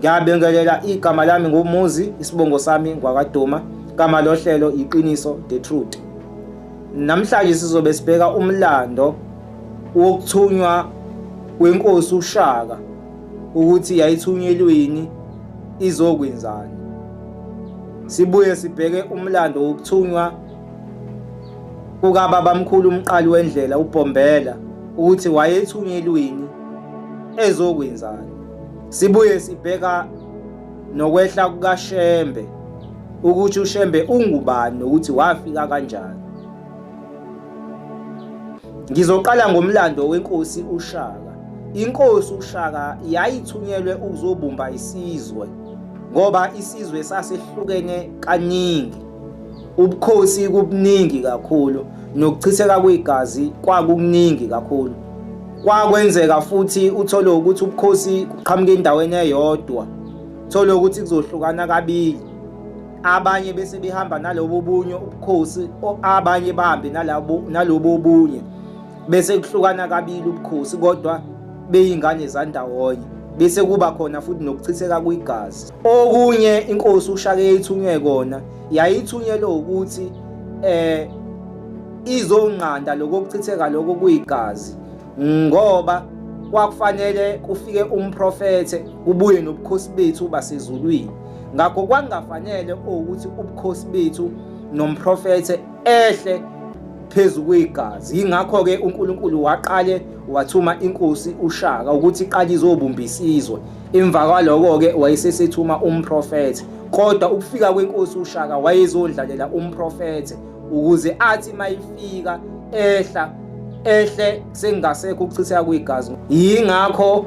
Ngiyabingelela igama lami nguMuzi, isibongo sami ngwakaDuma, gama lohlelo iqiniso the truth. Namhlanje sizobe sibheka umlando wokuthunywa kwenkosi uShaka ukuthi yayithunyelweni izokwenzani. Sibuye sibheke umlando wokuthunywa kukababamkhulu umqali wendlela uBhombela ukuthi wayethunyelweni ezokwenzani. Sibuye sibheka nokwehla kukaShembe ukuthi uShembe ungubani nokuthi wafika kanjani. Ngizoqala ngomlando wenkosi uShaka. Inkosi uShaka yayithunyelwe ukuzobumba isizwe ngoba isizwe sasehlukene kaningi. Ubukhosi kubuningi kakhulu nokuchitheka kwegazi kwakukuningi kakhulu. Kwakwenzeka futhi uthole ukuthi ubukhosi kuqhamuka endaweni eyodwa, uthole ukuthi kuzohlukana kabili. Abanye bese behamba nalobo bunye ubukhosi, abanye bahambe nalabo nalobo bunye, bese kuhlukana kabili ubukhosi kodwa beyingane zandawonye. Bese kuba khona futhi nokuchitheka kwegazi. Okunye inkosi uShaka eyayithunywe kona, yayithunyelwe ukuthi eh izonqanda lokho kuchitheka lokho kuyigazi ngoba kwakufanele kufike umprofethe kubuye nobukhosi bethu basezulwini. Ngakho kwakungafanele ukuthi ubukhosi bethu nomprofethe ehle phezu kwegazi. Yingakho-ke uNkulunkulu waqale wathuma inkosi uShaka ukuthi iqale izobumba isizwe. Emva kwaloko-ke wayesesethuma umprofethe. Kodwa ukufika kwenkosi uShaka wayezondlalela umprofethe ukuze athi mayifika ehla ehle sengasekho ukuchitheka kwegazi. Yingakho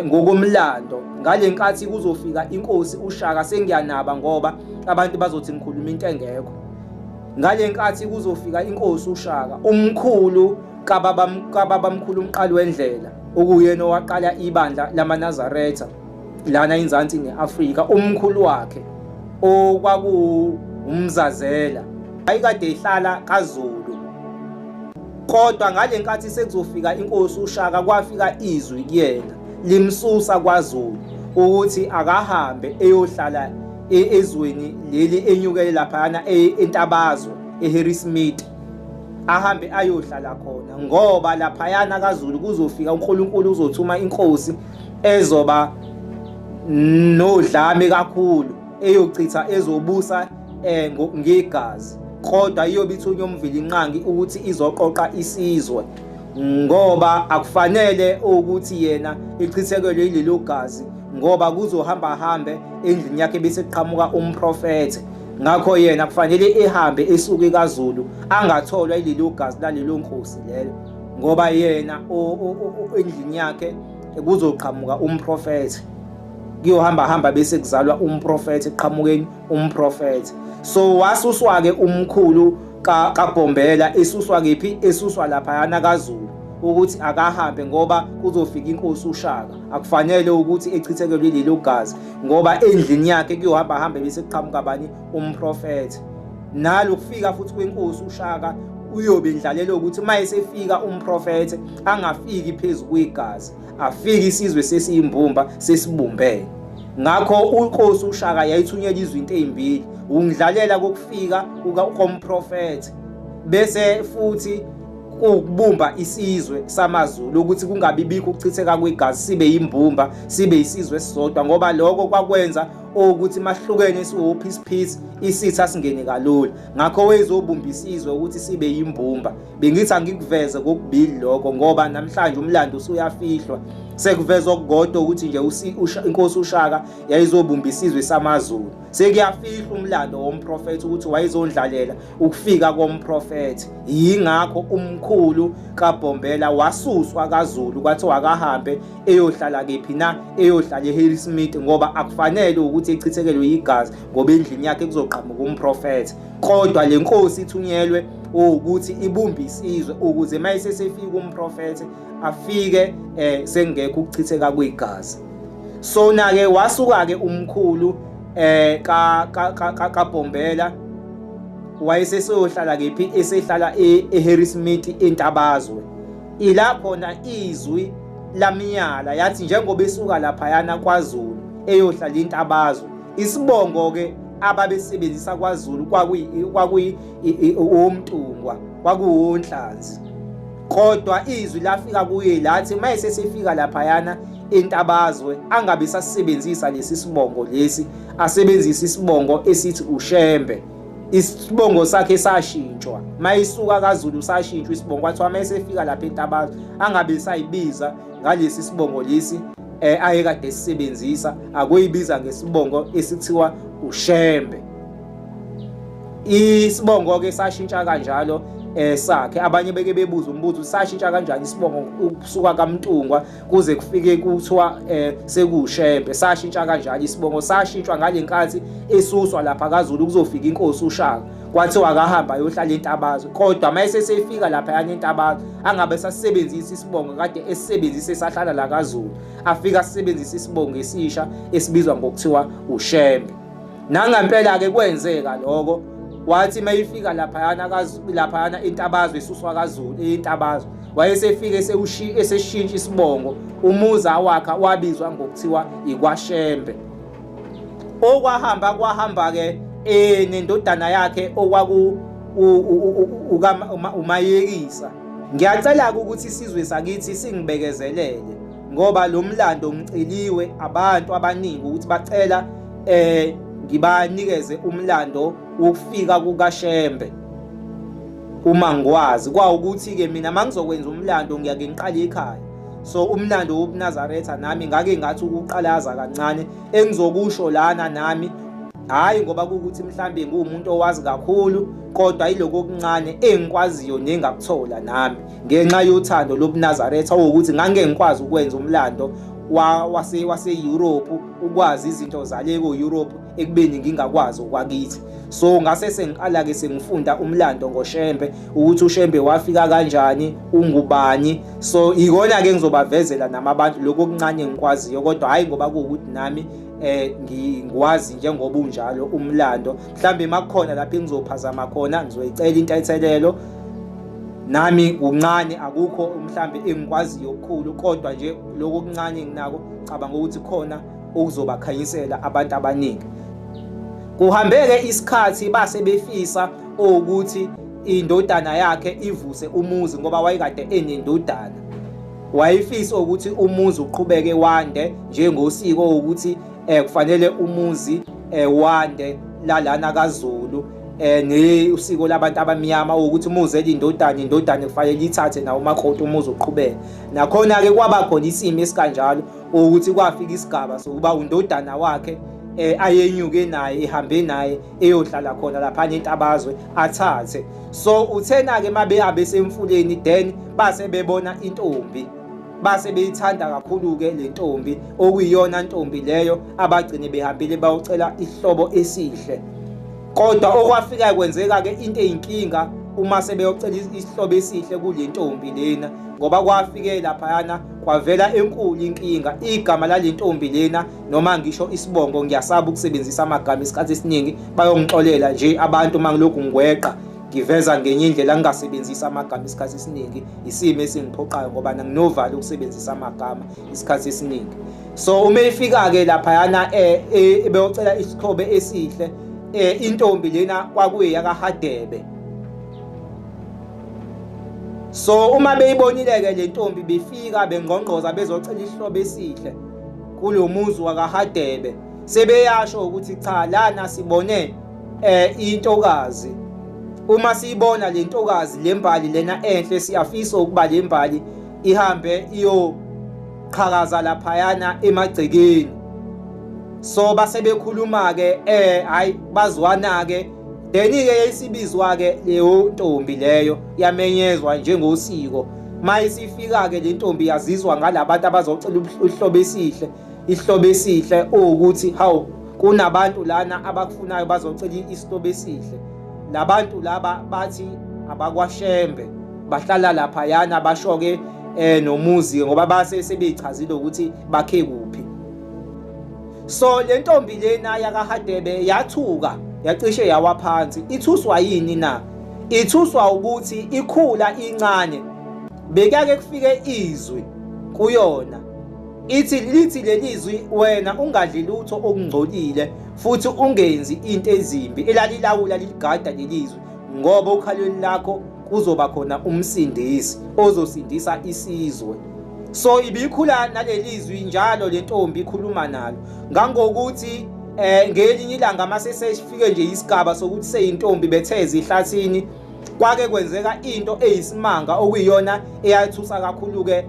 ngokomlando ngalenkathi kuzofika inkosi uShaka sengiyanaba ngoba abantu bazothi ngikhuluma into engekho. Ngalenkathi kuzofika inkosi uShaka umkhulu kababamkhulu umqali wendlela okuyena owaqala ibandla lamaNazaretha lana inzansi neAfrika, umkhulu wakhe okwakuwumzazela ayikade ehlala kaZulu. Kodwa ngalenkathi sekuzofika inkosi uShaka kwafika izwi kuyena limsusa kwaZulu ukuthi akahambe eyohlala ezweni leli enyukele laphayana eNtabazwe eHarrismith, ahambe ayohlala khona ngoba laphayana kaZulu kuzofika uNkulunkulu uzothuma inkosi ezoba nodlame kakhulu eyochitha ezobusa ngegazi, kodwa iyobe ithunywa uMvelinqangi ukuthi izoqoqa isizwe ngoba akufanele ukuthi yena ichithekelwe yilelo gazi ngoba kuzohamba hambe endlini yakhe bese kuqhamuka umprofethe. Ngakho yena kufanele ehambe esuke kaZulu angatholwa yilelo gazi lalelo nkosi lelo ngoba yena endlini yakhe kuzoqhamuka umprofethe, kuyohamba hamba bese kuzalwa umprofethe eqhamukeni umprofethe. So wasuswa-ke umkhulu kaBhombela esuswa kephi? Esuswa laphayana kaZulu ukuthi akahambe ngoba kuzofika inkosi uShaka, akufanele ukuthi echithekelwe lelo gazi ngoba endlini yakhe kuyohamba hambe bese kuqhamuka bani? Umprofethe. Nalo kufika futhi kwenkosi uShaka uyobe endlalela ukuthi uma esefika umprofethe angafiki phezu kwegazi, afike isizwe sesiyimbumba sesibumbene. Ngakho unkosi uShaka yayithunyelwa izinto ezimbili, ukundlalela kokufika komprofethe bese futhi ukubumba isizwe samaZulu ukuthi kungabi bikho ukuchitheka kwegazi, sibe yimbumba, sibe isizwe esisodwa, ngoba lokho kwakwenza ukuthi mahlukene siwophisi phisi isitha singene kalula. Ngakho wezobumba isizwe ukuthi sibe yimbumba. Bengithi angikuveze kokubili lokho ngoba namhlanje umlando usuyafihlwa, sekuvezwa okukodwa ukuthi nje inkosi uShaka yayizobumba isizwe samaZulu. Sekuyafihlwa umlando womprofethi ukuthi wayezondlalela ukufika komprofethi. Yingakho umkhulu kaBhombela wasuswa kaZulu kwathiwa akahambe eyohlala kephi na? Eyohlala eHarrismith ngoba akufanele ukuthi echithekelwe igazi ngoba endlini yakhe kuzoqhamuka umprofethi. Kodwa le nkosi ithunyelwe ukuthi ibumbe isizwe ukuze uma esesefika umprofethi afike sengekho ukuchitheka kwegazi. Sona ke wasuka ke umkhulu ka kaBhombela wayesesoyohlala kephi? Esehlala eHarrismith eNtabazwe. Ila khona izwi lamyala yathi njengoba esuka laphayana kwaZulu eyohlala intabazwe. Isibongo-ke ababesebenzisa kwaZulu kwakuyi uMntungwa, kwakuwuNhlanzi. Kodwa izwi lafika kuye lathi uma esesefika laphayana entabazwe angabe sasebenzisa lesi sibongo lesi, asebenzise isibongo esithi uShembe. Isibongo sakhe sashintshwa mayisuka kaZulu, sashintshwa isibongo, kwathiwa mayesefika lapha entabazwe angabe sayibiza ngalesi sibongo lesi ayekade esisebenzisa, akuyibiza ngesibongo esithiwa uShembe. Isibongo ke sashintsha kanjalo sakhe. Abanye beke bebuza umbuzo, sashintsha kanjani isibongo ukusuka kaMntungwa kuze kufike kuthiwa sekuwuShembe? Sashintsha kanjalo isibongo, sashintshwa ngalenkathi esuswa lapha kaZulu kuzofika inkosi uShaka, kwathiwa akahamba ayohlala entabazwe. Kodwa uma esesefika lapha yana entabazwe angabe sasebenzisa isibongo kade esebenzise esahlala la kaZulu, afika asebenzise isibongo esisha esibizwa ngokuthiwa uShembe. Nangempela-ke kwenzeka lokho, wathi uma ifika laphayana laphayana intabazwe isuswa kaZulu intabazwe, wayesefike eseshintsha isibongo, umuzi awakha wabizwa ngokuthiwa ikwaShembe. Okwahamba kwahamba-ke nendodana yakhe okwaku uMayekisa. Ngiyacela-ke ukuthi isizwe sakithi singibekezelele ngoba lo mlando ngiceliwe abantu abaningi ukuthi bacela ngibanikeze umlando wokufika kukaShembe. Uma ngikwazi kwawukuthi-ke mina uma ngizokwenza umlando ngiyake ngiqale ekhaya, so umlando wobuNazaretha nami ngake ngathi ukuqalaza kancane engizokusho lana nami, hhayi ngoba kuwukuthi mhlambe ngiwumuntu owazi kakhulu, kodwa yiloko okuncane engikwaziyo nengakuthola nami ngenxa yothando lobuNazaretha, owukuthi ngangeke ngikwazi ukwenza umlando wase-Europe, ukwazi izinto zale ko-Europe ekubeni ngingakwazi okwakithi. So ngase sengiqala-ke sengifunda umlando ngoShembe, ukuthi uShembe wafika kanjani, ungubani. So ikona-ke ngizobavezela nami abantu lokhu okuncane engikwaziyo, kodwa hhayi ngoba kuwukuthi nami ngikwazi njengoba unjalo umlando. Mhlambe makukhona lapho engizophazama khona ngizoyicela intethelelo, nami kuncane akukho mhlambe engikwaziyo okukhulu, kodwa nje lokhu okuncane enginako cabanga ukuthi khona okuzobakhanyisela abantu abaningi. Kuhambeke isikhathi base befisa ukuthi indodana yakhe ivuse umuzi, ngoba wayekade enendodana, wayefisa ukuthi umuzi uqhubeke wande njengosiko ukuthi kufanele umuzi wande lalana kaZulu, ne usiko labantu abamnyama ukuthi umuzi elindodana, indodana kufanele ithathe nawo umakoti, umuzi uqhubeke. Nakhona ke kwaba khona isimo esikanjalo ukuthi kwafika isigaba sokuba undodana wakhe ayenyuke naye ehambe naye eyohlala khona lapha entabazwe athathe. So uthena ke mabe abesemfuleni, then base bebona intombi, base beyithanda kakhulu ke le ntombi, okuyiyona ntombi leyo abagcine behambile bayocela ihlobo esihle. Kodwa okwafika kwenzeka ke into eyinkinga uma sebeyocela isihlobo esihle kule ntombi lena, ngoba kwafike laphayana kwavela enkulu inkinga. Igama lale ntombi lena, noma ngisho isibongo, ngiyasaba ukusebenzisa amagama isikhathi esiningi, bayongixolela nje abantu uma ngilokhu ngikweqa ngiveza ngenye indlela ngingasebenzisi amagama isikhathi esiningi. Isimo esingiphoqayo ngoba nginovalo ukusebenzisa amagama isikhathi esiningi. So uma ifika-ke laphayana beyocela isihlobo esihle, intombi lena kwakuyeyakaHadebe. So uma beyibonile-ke le ntombi befika bengqongqoza bezocela isihlobo esihle kulo muzi wakaHadebe, sebeyasho ukuthi cha, lana sibone intokazi. Uma siyibona le ntokazi, le mbali lena enhle, siyafisa ukuba le mbali ihambe iyoqhakaza laphayana emagcekeni. So base bekhuluma-ke hayi bazwana-ke, then-ke isibizwa-ke leyo ntombi leyo, yamenyezwa njengosiko. Mayisifika-ke le ntombi yazizwa ngalabantu abazocela ihlobo esihle, isihlobo esihle ukuthi hawu kunabantu lana abakufunayo bazocela isihlobo esihle. Labantu laba bathi abakwaShembe, bahlala laphayana, basho-ke nomuzi ngoba base sebeyichazile ukuthi bakhe kuphi. So le ntombi lena yakaHadebe yathuka yacishe yawa phansi. Ithuswa yini na? Ithuswa ukuthi ikhula incane, bekuyake kufike izwi kuyona. Ithi lithi lelizwi wena ungadli lutho okungcolile futhi ungenzi into ezimbi elalilawula liligada lelizwi ngoba okhalweni lakho kuzoba khona umsindisi ozosindisa isizwe. So ibikhula nalelizwi njalo lentombi ikhuluma nalo ngangokuthi ngelinye ilanga mase sesifike nje isigaba sokuthi seyintombi betheze ihlathini kwake kwenzeka into eyisimanga okuyiyona eyathusa kakhulu ke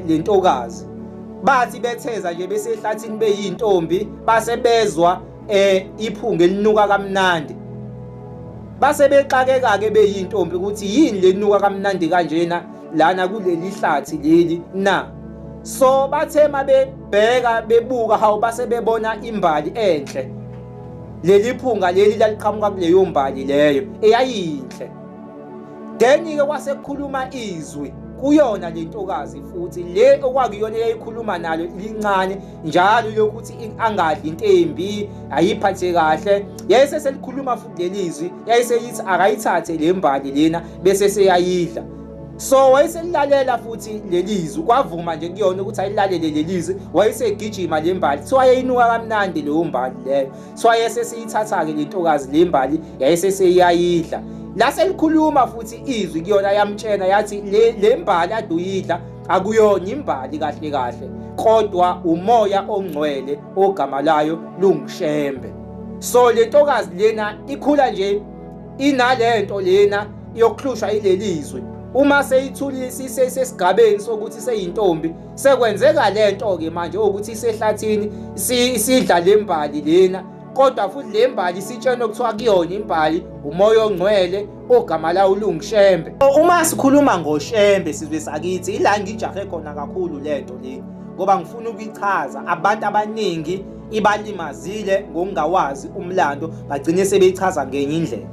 lentokazi. Bathi betheza nje besehlathini beyintombi base bezwa iphunga elinuka kamnandi. Base bexakeka ke beyintombi ukuthi yini lenuka kamnandi kanjena lana kuleli hlathi leli na. So bathe mabebheka bebuka hawu base bebona imbali enhle. Leli phunga leli laliqhamuka kuleyo mbali leyo eyayinhle. Then ke kwase kukhuluma izwi kuyona lentokazi futhi le okwakuyona eyayikhuluma nalo lincane njalo lokuthi angadli into embi ayiphathe kahle. Yayise selikhuluma futhi lelizwi yayise yithi akayithathe le mbali lena bese seyayidla. So wayeselilalela futhi lelizwi kwavuma nje kuyona ukuthi ayilalele lelizwi wayesegijima le mbali kuthiwa yayinuka kamnandi leyo mbali leyo. So wayesesiyithatha-ke le ntokazi le mbali yayeseseyayidla. Laselikhuluma futhi izwi kuyona yamtshena yathi le mbali ade uyidla akuyona imbali kahle kahle kodwa umoya ongcwele ogama layo lunguShembe. So le ntokazi lena ikhula nje inalento lena yokuhlushwa ilelizwi. Uma seyithulile sesigabeni sokuthi seyintombi sekwenzeka lento ke manje ukuthi isehlathini isidla lembali lena kodwa futhi lembali isitshena okuthiwa kuyona imbali umoya ongcwele ogama lawo lunguShembe. Uma sikhuluma ngoShembe sizwe sakithi ila ngijahe khona kakhulu lento le ngoba ngifuna ukuyichaza. Abantu abaningi ibalimazile ngokungawazi umlando bagcine sebeyichaza ngenye indlela.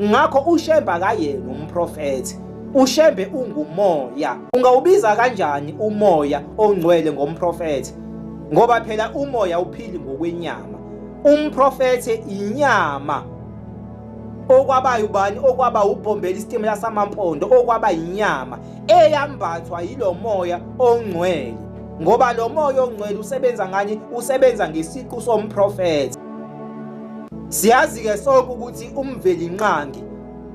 Ngakho uShembe akayena umprofethi, uShembe ungumoya. Ungawubiza kanjani umoya ongcwele ngomprofethi? Ngoba phela umoya uphili ngokwenyama. Umprofethi inyama okwaba ubani okwaba ubhombela isitimela samampondo okwaba inyama eyambathwa yilomoya ongcwele. Ngoba lo moya ongcwele usebenza ngani? Usebenza ngesiqu somprofethi. Siyazi ke sonke ukuthi uMvelinqangi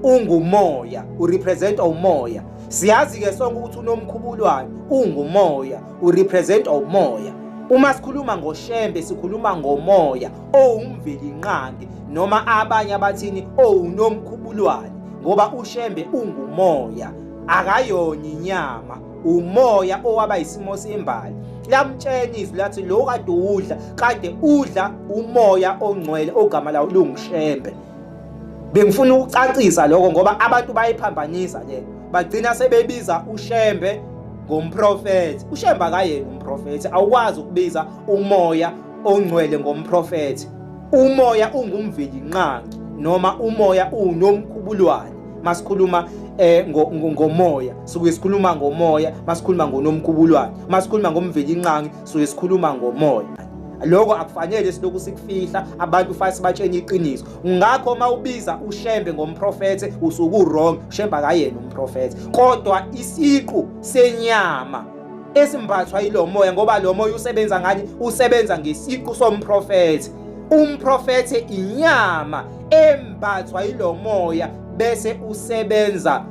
ungumoya, urepresenta umoya. Siyazi ke sonke ukuthi uNomkhubulwane ungumoya, urepresenta umoya. Uma sikhuluma ngoShembe sikhuluma ngomoya owuMvelinqangi noma abanye abathini owuNomkhubulwane ngoba uShembe ungumoya akayona inyama. Umoya owaba isimo sembali. Lamtshena izwi lathi lo kade udla kade udla umoya ongcwele ogama lawo lunguShembe. Bengifuna ukucacisa lokho ngoba abantu bayiphambanisa le bagcina sebebiza uShembe ngomprofethi. uShembe akayena umprofethi, awukwazi ukubiza umoya ongcwele ngomprofethi. Umoya ungumvelinqangi noma umoya unomkhubulwane. Masikhuluma ngomoya suke sikhuluma ngomoya, masikhuluma ngonomkhubulwane, masikhuluma ngomvelinqangi suke sikhuluma ngomoya. Lokho akufanele silokhu sikufihla abantu, fanele sibatshene iqiniso. Ngakho uma ubiza uShembe ngomprofethi usuke uwrong. uShembe akayena umprofethi, kodwa isiqu senyama esimbathwa yilo moya, ngoba lo moya usebenza ngani? Usebenza ngesiqu somprofethi. Umprofethi inyama embathwa yilo moya bese usebenza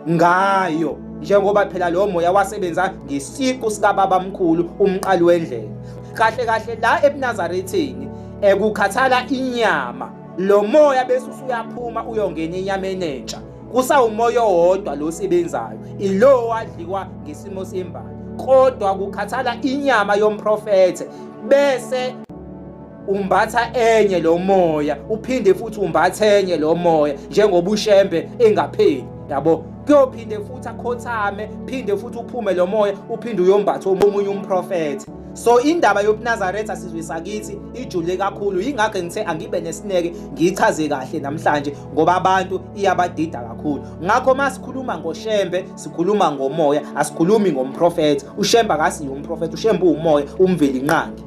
ngayo, njengoba phela lo moya wasebenza ngesiqu sikababamkhulu umqali wendlela. Kahle kahle la ebuNazaretheni ekukhathala inyama, lo moya bese usuyaphuma uyongena enyameni entsha. Kusawumoya owodwa lo osebenzayo, ilo wadliwa ngesimo sembali, kodwa kukhathala inyama yomprofethe bese umbatha enye lo moya, uphinde futhi umbathe enye lo moya njengoba uShembe engapheli yabo. Kuyophinde futhi akhothame, phinde futhi uphume lo moya uphinde uyombatha omunye umprofethi. So indaba yobuNazaretha sizwe sakithi ijule kakhulu, yingakho ngithe angibe nesineke ngiyichaze kahle namhlanje ngoba abantu iyabadida kakhulu. Ngakho masikhuluma ngoShembe sikhuluma ngomoya, asikhulumi ngomprofethi. uShembe akasiye umprofethi, uShembe uwumoya umvelinqangi.